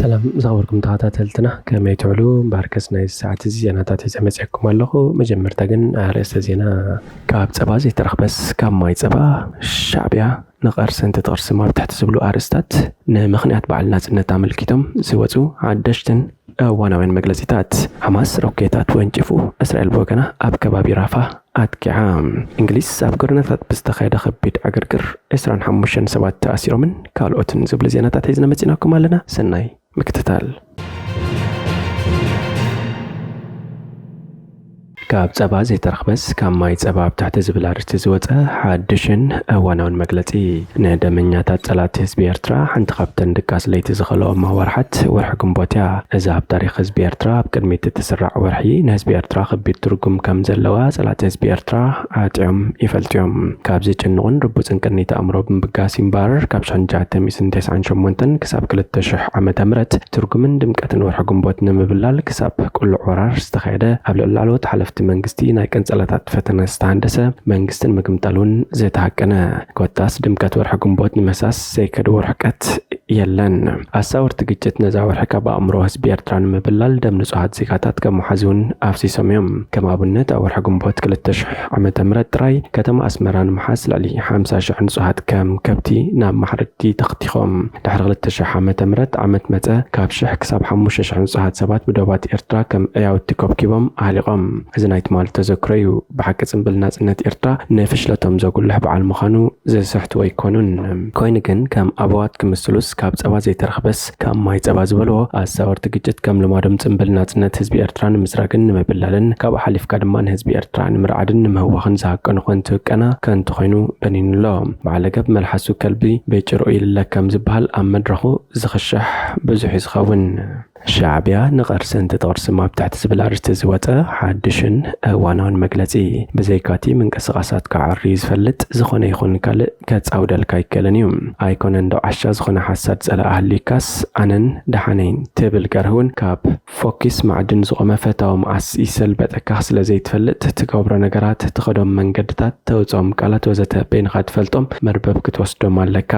ሰላም ዝኸበርኩም ተኸታተልትና፣ ከመይ ትውዕሉ? እምበኣርከስ ናይዚ ሰዓት እዚ ዜናታት ሒዘ መጺኣኩም ኣለኹ። መጀመርታ ግን ኣርእስተ ዜና። ካብ ጸባ ዘይተረኽበስ ካብ ማይ ጸባ፣ ሻዕብያ ንቐርሰንቲ ትቕርስም ኣብ ትሕቲ ዝብሉ ኣርእስታት ንምኽንያት በዓል ናጽነት ኣመልኪቶም ዝወጹ ሓደሽትን እዋናውያን መግለጺታት። ሓማስ ሮኬታት ወንጪፉ፣ እስራኤል ብወገና ኣብ ከባቢ ራፋ ኣጥቂዓ። እንግሊዝ ኣብ ጎደናታት ብዝተኻየደ ከቢድ ዕግርግር ዕስራን ሓሙሽተን ሰባት ተኣሲሮምን ካልኦትን ዝብሉ ዜናታት ሒዝና መጺናኩም ኣለና። ሰናይ ምክትታል። ካብ ጸባ ዘይተረኽበስ ካብ ማይ ጸባ ኣብ ትሕቲ ዝብል ኣርእስቲ ዝወጸ ሓድሽን እዋናውን መግለጺ። ንደመኛታት ጸላእቲ ህዝቢ ኤርትራ ሓንቲ ካብተን ድቃስ ለይቲ ዝኸልኦም ኣዋርሓት ወርሒ ግንቦት እያ። እዛ ኣብ ታሪኽ ህዝቢ ኤርትራ ኣብ ቅድሚት እትስራዕ ወርሒ ንህዝቢ ኤርትራ ከቢድ ትርጉም ከም ዘለዋ ጸላእቲ ህዝቢ ኤርትራ ዓጥዮም ይፈልጡ እዮም። ካብ ዝጭንቑን ርቡጽን ቅኒት ኣእምሮ ብምብጋስ እምበኣር ካብ ሽሕን ትሽዓተ ሚእትን ተስዓን ሸሞንተን ክሳብ ክልተ ሽሕ ዓመተ ምህረት ትርጉምን ድምቀትን ወርሒ ግንቦት ንምብላል ክሳብ ቅሉዕ ወራር ዝተኻየደ፣ ኣብ ልዕሊ ላዕለዎት ሓለፍቲ መንግስቲ ናይ ቅንጸላታት ፈተነ ዝተሃንደሰ፣ መንግስትን ምግምጣል እውን ዝተሃቀነ፣ ኮታስ ድምቀት ወርሒ ግንቦት ንምህሳስ ዘይከድዎ ርሕቀት የለን። ኣሳወርቲ ግጭት ነዛ ወርሒ ካብ ኣእምሮ ህዝቢ ኤርትራ ንምብላል ደም ንጹሃት ዜጋታት ከም መሓዚ እውን ኣፍሲሶም እዮም። ከም ኣብነት ኣብ ወርሒ ግንቦት ክልተ ሽሕ ዓመተ ምህረት ጥራይ ከተማ ኣስመራ ንምሓዝ ልዕሊ ሓምሳ ሽሕ ንጹሃት ከም ከብቲ ናብ ማሕረድቲ ተኽቲኾም። ድሕሪ ክልተ ሽሕ ዓመተ ምህረት ዓመት መጸ ካብ ሽሕ ክሳብ ሓሙሽተ ሽሕ ንጹሃት ሰባት ብዶባት ኤርትራ ከም ዕያውቲ ኮብኪቦም ኣህሊቖም። እዚ ናይ ትማሊ ተዘክሮ እዩ። ብሓቂ ጽምብል ናጽነት ኤርትራ ንፍሽለቶም ዘጉልሕ በዓል ምዃኑ ዝስሕትዎ ኣይኮኑን። ኮይኑ ግን ከም ኣበዋት ክምስሉስ ካብ ጸባ ዘይተረኽበስ ካብ ማይ ጸባ ዝበልዎ ኣሳወርቲ ግጭት ከም ልማዶም ጽምብል ናጽነት ህዝቢ ኤርትራ ንምስራግን ንምብላልን ካብኡ ሓሊፍካ ድማ ንህዝቢ ኤርትራ ንምርዓድን ንምህዋኽን ዝሃቀኑ ከንቱ ህቀና ከንቱ ኮይኑ በኒኑ ኣሎ። በዓል ገብ መልሓሱ ከልቢ ብጭርኡ ይልለ ከም ዝበሃል ኣብ መድረኹ ዝኽሻሕ ብዙሕ እዩ ዝኸውን። ሻዕብያ ንቐርሰንቲ ትቕርስም ኣብ ትሕቲ ዝብል ኣርእስቲ ዝወጸ ሓድሽን እዋናውን መግለጺ። ብዘይካቲ ምንቅስቓሳት ክዓሪ ዝፈልጥ ዝኾነ ይኹን ካልእ ከጻውደልካ ኣይክእልን እዩ። ኣይኮነን ዶ ዓሻ ዝኾነ ሓሳድ ጸላኢ ኣህሊካስ ኣነን ደሓነይን ትብል ገርህ እውን ካብ ፎኪስ ማዕድን ዝቖመ ፈታዊ መዓስ ይሰልበጠካ ስለ ዘይትፈልጥ ትገብሮ ነገራት፣ ትኸዶም መንገድታት፣ ተውጽኦም ቃላት ወዘተ በይንኻ ትፈልጦም መርበብ ክትወስዶም ኣለካ።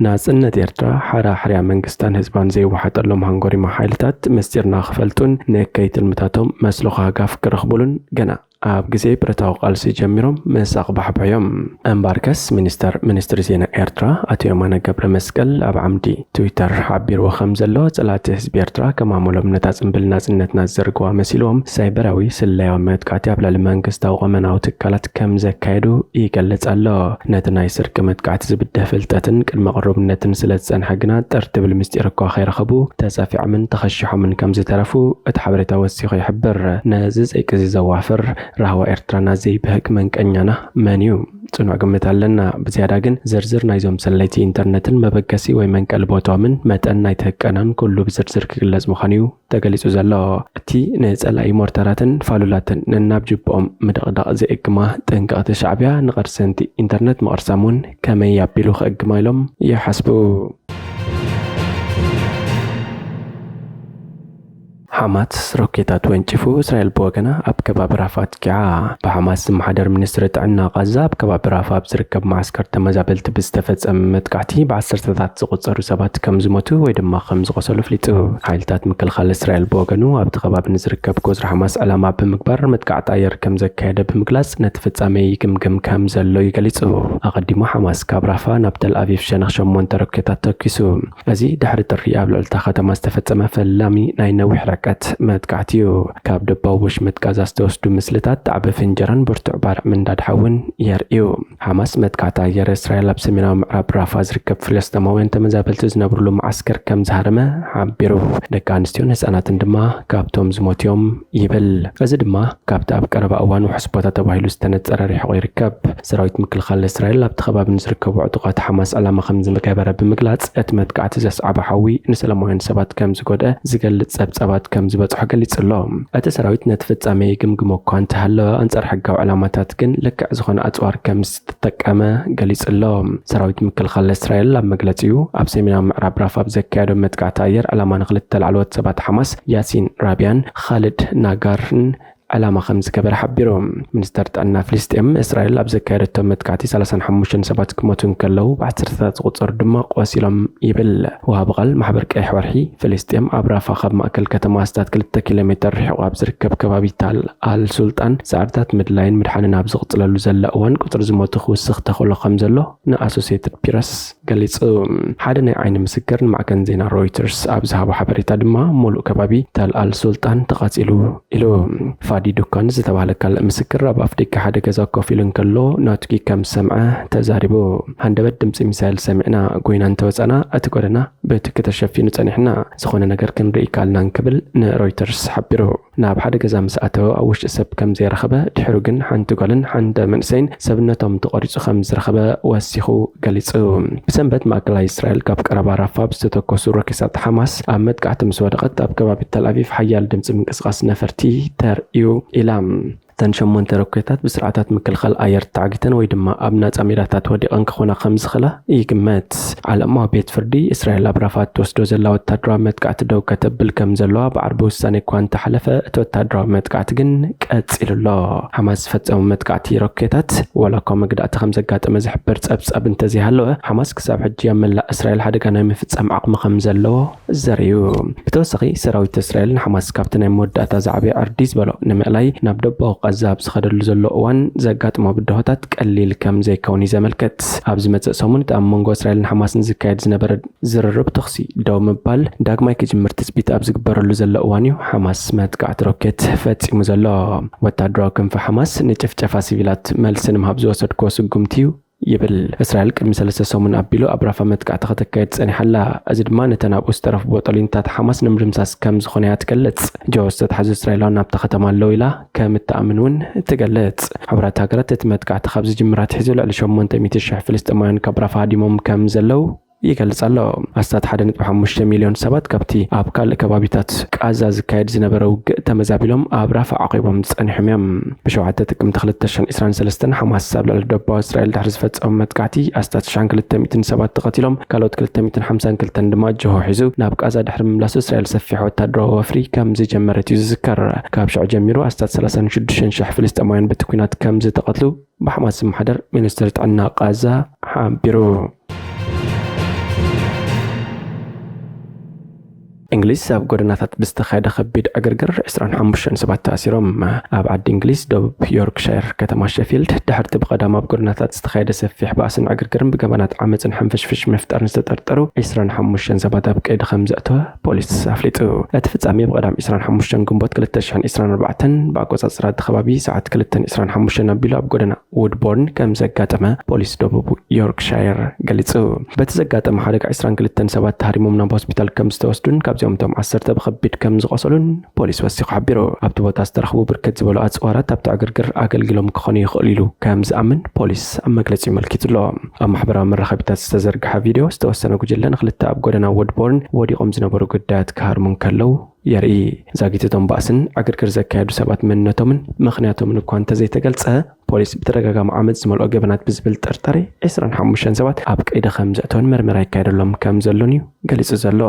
ናጽነት ኤርትራ ሓራ ሕርያ መንግስታን ህዝባን ዘይወሓጠሎም ሃንጎሪማ ሓይልታት ምስጢርና ክፈልጡን ንእከይ ትልምታቶም መስሎ ሃጋፍ ክረኽቡሉን ገና ኣብ ግዜ ብረታዊ ቃልሲ ጀሚሮም ምሳቕ ባሕባዮም። እምበኣርከስ ሚኒስተር ሚኒስትሪ ዜና ኤርትራ ኣቶ የማነ ገብረ መስቀል ኣብ ዓምዲ ትዊተር ሓቢርዎ ከም ዘሎ፣ ጸላእቲ ህዝቢ ኤርትራ ከም ኣመሎም ነታ ጽምብል ናጽነትና ዝዘርግዋ መሲልዎም ሳይበራዊ ስለያዊ መጥቃዕቲ ኣብ ልዕሊ መንግስታዊ ቀመናዊ ትካላት ከም ዘካየዱ ይገልጽ ኣሎ። ነቲ ናይ ስርቂ መጥቃዕቲ ዝብድህ ፍልጠትን ቅድመ ቅሩብነትን ስለ ዝጸንሐ ግና ጥር ትብል ምስጢር እኳ ከይረኸቡ ተጸፊዖምን ተኸሺሖምን ከም ዝተረፉ እቲ ሓበሬታ ወሲኹ ይሕብር። ነዚ ጸይቂ እዚ ዘዋፍር ራህዋ ኤርትራና ዘይብህግ መንቀኛና መን እዩ? ጽኑዕ ግምት ኣለና። ብዝያዳ ግን ዝርዝር ናይዞም ሰለይቲ ኢንተርነትን መበገሲ ወይ መንቀሊ ቦታኦምን መጠን ናይቲ ህቀናን ኩሉ ብዝርዝር ክግለጽ ምዃኑ እዩ ተገሊጹ ዘሎ። እቲ ንጸላኢ ሞርታራትን ፋሉላትን ነናብ ጅብኦም ምድቕዳቕ ዘእግማ ጥንቅቕቲ ሻዕብያ ንቐርሰንቲ ኢንተርነት ምቕርሳም እውን ከመይ ኣቢሉ ክእግማ ኢሎም ይሓስቡ? ሓማስ ሮኬታት ወንጪፉ፣ እስራኤል ብወገና ኣብ ከባቢ ራፋ ኣጥቂዓ። ብሓማስ ዝመሓደር ሚኒስትሪ ጥዕና ቃዛ ኣብ ከባቢ ራፋ ኣብ ዝርከብ መዓስከር ተመዛበልቲ ብዝተፈጸመ መጥቃዕቲ ብዓሰርተታት ዝቑጸሩ ሰባት ከም ዝሞቱ ወይ ድማ ከም ዝቖሰሉ ኣፍሊጡ። ሓይልታት ምክልኻል እስራኤል ብወገኑ ኣብቲ ከባቢ ንዝርከብ ጎዝሪ ሓማስ ዕላማ ብምግባር መጥቃዕቲ ኣየር ከም ዘካየደ ብምግላጽ ነቲ ፍጻሜ ይግምግም ከም ዘሎ እዩ ገሊጹ። ኣቐዲሙ ሓማስ ካብ ራፋ ናብ ተል ኣቪቭ ሸነኽ ሸሞንተ ሮኬታት ተኪሱ። እዚ ድሕሪ ጥሪ ኣብ ልዕሊ እታ ከተማ ዝተፈጸመ ፈላሚ ናይ ነዊሕ ርሕቀት መጥቃዕቲ እዩ። ካብ ደቡባዊ ወሽመጥ ጋዛ ዝተወስዱ ምስልታት ጣዕቢ ፍንጀራን ብርቱዕ ባርዕ ምንዳድ ሓውን የርእዩ። ሓማስ መጥቃዕቲ ኣየር እስራኤል ኣብ ሰሜናዊ ምዕራብ ራፋ ዝርከብ ፍልስጤማውያን ተመዛበልቲ ዝነብርሉ መዓስከር ከም ዝሃረመ ሓቢሩ። ደቂ ኣንስትዮን ህጻናትን ድማ ካብቶም ዝሞቱ እዮም ይብል። እዚ ድማ ካብቲ ኣብ ቀረባ እዋን ውሑስ ቦታ ተባሂሉ ዝተነጸረ ርሒቑ ይርከብ። ሰራዊት ምክልኻል እስራኤል ኣብቲ ከባቢ ንዝርከቡ ዕጡቓት ሓማስ ዕላማ ከም ዝገበረ ብምግላጽ፣ እቲ መጥቃዕቲ ዘስዓቦ ሓዊ ንሰላማውያን ሰባት ከም ዝጎድአ ዝገልጽ ጸብጻባት ከም ዝበጽሖ ገሊጹ ኣሎ። እቲ ሰራዊት ነቲ ፍጻሜ ይግምግሞ እኳ እንተሃለወ፣ ኣንጻር ሕጋዊ ዕላማታት ግን ልክዕ ዝኾነ ኣጽዋር ከም ዝተጠቀመ ገሊጹ ኣሎ። ሰራዊት ምክልኻል እስራኤል ኣብ መግለጺኡ፣ ኣብ ሰሜናዊ ምዕራብ ራፋ ኣብ ዘካየዶ መጥቃዕቲ ኣየር ዕላማ ንኽልተ ላዕለዎት ሰባት ሓማስ፣ ያሲን ራቢያን ኻልድ ናጋርን፣ ዕላማ ከም ዝገበረ ሓቢሩ። ሚኒስተር ጥዕና ፍልስጤም፣ እስራኤል ኣብ ዘካየደቶ መጥቃዕቲ ሰላሳን ሓሙሽተን ሰባት ክሞቱ እንከለዉ፣ ብዓሰርተታት ዝቑጸሩ ድማ ቆሲሎም ይብል። ወሃቢ ቃል ማሕበር ቀይሕ ወርሒ ፍልስጤም፣ ኣብ ራፋ ካብ ማእከል ከተማ ኣስታት ክልተ ኪሎ ሜተር ርሒቑ ኣብ ዝርከብ ከባቢ ታል ኣል ሱልጣን ጻዕርታት ምድላይን ምድሓንን ኣብ ዝቕጽለሉ ዘሎ እዋን፣ ቁጽሪ ዝሞቱ ክውስኽ ተኽእሎ ከም ዘሎ ንኣሶሴትድ ፕረስ ገሊጹ። ሓደ ናይ ዓይኒ ምስክር ንማዕከን ዜና ሮይተርስ ኣብ ዝሃቦ ሓበሬታ ድማ፣ ሙሉእ ከባቢ ታል ኣል ሱልጣን ተቓጺሉ ኢሉ። ፋዲ ዱካን ዝተባህለ ካልእ ምስክር፣ ኣብ ኣፍደገ ሓደ ገዛ ኮፍ ኢሉ እንከሎ ናትኪ ከም ዝሰምዐ ተዛሪቡ። ሃንደበት ድምጺ ሚሳይል ሰሚዕና ጎይና እንተወጻና፣ እቲ ጎደና ብትኪ ተሸፊኑ ጸኒሕና፣ ዝኾነ ነገር ክንርኢ ይከኣልናን ክብል ንሮይተርስ ሓቢሩ። ናብ ሓደ ገዛ ምስ ኣተወ ኣብ ውሽጢ ሰብ ከም ዘይረኸበ፣ ድሕሩ ግን ሓንቲ ጓልን ሓደ መንእሰይን ሰብነቶም ተቖሪጹ ከም ዝረኸበ ወሲኹ ገሊጹ። ብሰንበት ማእከላይ እስራኤል ካብ ቀረባ ራፋ ብዝተተኮሱ ሮኬሳት ሓማስ ኣብ መጥቃዕቲ ምስ ወደቐት፣ ኣብ ከባቢ ተል ኣቪቭ ሓያል ድምጺ ምንቅስቓስ ነፈርቲ ተርእዩ ኢላ። እተን ሸሞንተ ሮኬታት ብስርዓታት ምክልኻል ኣየር ተዓጊተን ወይ ድማ ኣብ ናጻ ሜዳታት ወዲቐን ክኾና ከም ዝኽእላ ይግመት። ዓለማዊ ቤት ፍርዲ እስራኤል ኣብ ራፋ እትወስዶ ዘላ ወታደራዊ መጥቃዕቲ ደው ከተብል ከም ዘለዋ ብዓርቢ ውሳኔ እኳ እንተሓለፈ፣ እቲ ወታደራዊ መጥቃዕቲ ግን ቀጺሉ ኣሎ። ሓማስ ዝፈጸሞ መጥቃዕቲ ሮኬታት፣ ዋላ እኳ መግዳእቲ ከም ዘጋጠመ ዝሕብር ጸብጻብ እንተዘይሃለወ፣ ሓማስ ክሳብ ሕጂ ኣብ መላእ እስራኤል ሓደጋ ናይ ምፍጻም ዓቕሚ ከም ዘለዎ ዘርእዩ። ብተወሳኺ፣ ሰራዊት እስራኤል ንሓማስ ካብቲ ናይ መወዳእታ ዝዓበየ ዕርዲ ዝበሎ ንምእላይ ናብ ደቡባዊ ቃዛ ኣብ ዝኸደሉ ዘሎ እዋን ዘጋጥሞ ብድሆታት ቀሊል ከም ዘይከውን እዩ ዘመልክት። ኣብ ዝመጽእ ሰሙን እቲ ኣብ መንጎ እስራኤልን ሓማስን ዝካየድ ዝነበረ ዝርርብ ተኹሲ ደው ምባል ዳግማይ ክጅምር ትጽቢት ኣብ ዝግበረሉ ዘሎ እዋን እዩ ሓማስ መጥቃዕቲ ሮኬት ፈጺሙ ዘሎ። ወታደራዊ ክንፊ ሓማስ ንጭፍጨፋ ሲቪላት መልሲ ንምሃብ ዝወሰድክዎ ስጉምቲ እዩ ይብል። እስራኤል ቅድሚ ሰለስተ ሰሙን ኣቢሉ ኣብ ራፋ መጥቃዕቲ ከተካይድ ጸኒሓ ኣላ። እዚ ድማ ነተን ኣብኡ ዝተረፉ ቦጦሊንታት ሓማስ ንምድምሳስ ከም ዝኾነ እያ ትገልጽ። ጆ ዝተታሕዙ እስራኤላውያን ኣብታ ከተማ ኣለዉ ኢላ ከም እትኣምን እውን ትገልጽ። ሕቡራት ሃገራት እቲ መጥቃዕቲ ካብ ዝጅምር ኣትሒዙ ልዕሊ ሸሞንተ ሚእቲ ሽሕ ፍልስጤማውያን ካብ ራፋ ሃዲሞም ከም ዘለዉ ይገልጽ ኣሎ። ኣስታት ሓደ ነጥቢ ሓሙሽተ ሚልዮን ሰባት ካብቲ ኣብ ካልእ ከባቢታት ቃዛ ዝካየድ ዝነበረ ውግእ ተመዛቢሎም ኣብ ራፋ ዓቒቦም ጸኒሖም እዮም። ብሸውዓተ ጥቅምቲ ክልተ ሽሕን ዕስራን ሰለስተን ሓማስ ኣብ ልዕሊ ደቡባዊ እስራኤል ድሕሪ ዝፈጸሞ መጥቃዕቲ ኣስታት ሽሕን ክልተ ሚእትን ሰባት ተቐቲሎም፣ ካልኦት ክልተ ሚእትን ሓምሳን ክልተን ድማ ጅሆ ሒዙ ናብ ቃዛ ድሕሪ ምምላሱ እስራኤል ሰፊሕ ወታደራዊ ወፍሪ ከም ዝጀመረት እዩ ዝዝከር። ካብ ሽዑ ጀሚሩ ኣስታት ሰላሳን ሽዱሽተን ሽሕ ፍልስጤማውያን በቲ ኲናት ከም ዝተቐትሉ ብሓማስ ዝመሓደር ሚኒስትሪ ጥዕና ቃዛ ሓቢሩ። እንግሊዝ ኣብ ጎደናታት ብዝተኻየደ ከቢድ ዕግርግር ዕስራን ሓሙሽተን ሰባት ተኣሲሮም። ኣብ ዓዲ እንግሊዝ ደቡብ ዮርክሻየር ከተማ ሸፊልድ ድሕርቲ ብቐዳም ኣብ ጎደናታት ዝተኻየደ ሰፊሕ ባእስን ዕግርግርን ብገበናት ዓመፅን ሕንፍሽፍሽ ምፍጣርን ዝተጠርጠሩ ዕስራን ሓሙሽተን ሰባት ኣብ ቀይዲ ከም ዘእተወ ፖሊስ ኣፍሊጡ። እቲ ፍጻሜ ብቐዳም ዕስራን ሓሙሽተን ግንቦት ክልተ ሽሕን ዕስራን ኣርባዕተን ብኣቆጻጽራ እቲ ከባቢ ሰዓት ክልተን ዕስራን ሓሙሽተን ኣቢሉ ኣብ ጎደና ውድቦርን ከም ዘጋጠመ ፖሊስ ደቡብ ዮርክሻየር ገሊጹ። በቲ ዘጋጠመ ሓደጋ ዕስራን ክልተን ሰባት ተሃሪሞም ናብ ሆስፒታል ከም ዝተወስዱን ካብዚኦም እቶም ዓሰርተ ብኸቢድ ከም ዝቖሰሉን ፖሊስ ወሲኹ ሓቢሩ። ኣብቲ ቦታ ዝተረኽቡ ብርክት ዝበሉ ኣጽዋራት ኣብቲ ዕግርግር ኣገልጊሎም ክኾኑ ይኽእሉ ኢሉ ከም ዝኣምን ፖሊስ ኣብ መግለጺኡ ኣመልኪቱ ኣሎ። ኣብ ማሕበራዊ መራኸቢታት ዝተዘርግሐ ቪድዮ ዝተወሰነ ጉጅለ ንክልተ ኣብ ጎደና ውድቦርን ወዲቖም ዝነበሩ ግዳያት ክሃርሙ እንከለዉ የርኢ። ዛጊት እቶም ባእስን ዕግርግር ዘካየዱ ሰባት መንነቶምን ምኽንያቶምን እኳ እንተዘይተገልጸ፣ ፖሊስ ብተደጋጋሚ ዓመጽ ዝመልኦ ገበናት ብዝብል ጥርጣሬ ዕስራን ሓሙሽተን ሰባት ኣብ ቀይዲ ከም ዘእተወን መርመራ ይካየደሎም ከም ዘሎን እዩ ገሊጹ ዘሎ።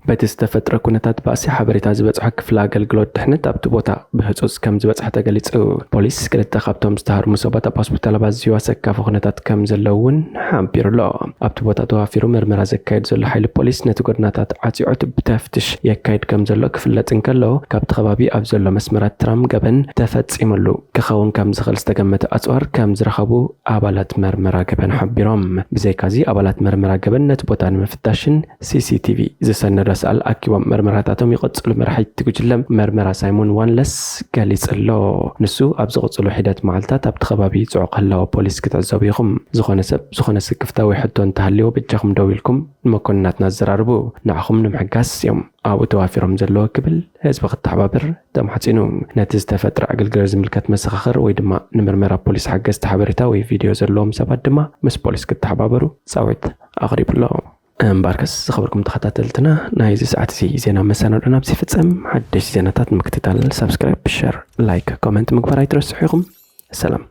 በቲ ዝተፈጥረ ኩነታት ባእሲ ሓበሬታ ዝበጽሖ ክፍሊ ኣገልግሎት ድሕነት ኣብቲ ቦታ ብህጹጽ ከም ዝበጽሐ ተገሊጹ። ፖሊስ ክልተ ካብቶም ዝተሃርሙ ሰባት ኣብ ሆስፒታል ኣብ ኣዝዩ ኣሰካፊ ኩነታት ከም ዘለዉ እውን ሓቢሩ ኣሎ። ኣብቲ ቦታ ተዋፊሩ መርመራ ዘካየድ ዘሎ ሓይሊ ፖሊስ ነቲ ጎደናታት ዓጺዑ ብተፍትሽ የካይድ ከም ዘሎ ክፍለጥ እንከሎ፣ ካብቲ ከባቢ ኣብ ዘሎ መስመራት ትራም ገበን ተፈጺሙሉ ክኸውን ከም ዝኽእል ዝተገመተ ኣጽዋር ከም ዝረኸቡ ኣባላት መርመራ ገበን ሓቢሮም። ብዘይካዚ ኣባላት መርመራ ገበን ነቲ ቦታ ንምፍታሽን ሲ ሲ ቲ ቪ ዝሰነዶ ሰኣል ኣኪቦም መርመራታቶም ይቕጽሉ። መራሒ እቲ ጉጅለ መርመራ ሳይሞን ዋንለስ ገሊጹ ኣሎ። ንሱ ኣብ ዝቕጽሉ ሒደት መዓልታት ኣብቲ ከባቢ ጽዑቕ ህላወ ፖሊስ ክትዕዘቡ ኢኹም። ዝኾነ ሰብ ዝኾነ ስክፍታ ወይ ሕቶ እንተሃልዮ በጃኹም ደው ኢልኩም ንመኮንናትና ኣዘራርቡ። ንዓኹም ንምሕጋዝ እዮም ኣብኡ ተዋፊሮም ዘለዉ ክብል ህዝቢ ክተሓባበር ተማሕጺኑ። ነቲ ዝተፈጥረ ዕግርግር ዝምልከት መሰኻኽር ወይ ድማ ንምርመራ ፖሊስ ሓገዝቲ ሓበሬታ ወይ ቪድዮ ዘለዎም ሰባት ድማ ምስ ፖሊስ ክተሓባበሩ ጻዊዕት ኣቕሪቡ ኣሎ። እምበኣርከስ ዝኸበርኩም ተኸታተልትና፣ ናይዚ ሰዓት እዚ ዜና መሰናዶና ኣብዚ ይፍጸም። ሓደሽቲ ዜናታት ንምክትታል ሳብስክራይብ፣ ሸር፣ ላይክ፣ ኮመንት ምግባር ኣይትረስሑ ኢኹም። ሰላም።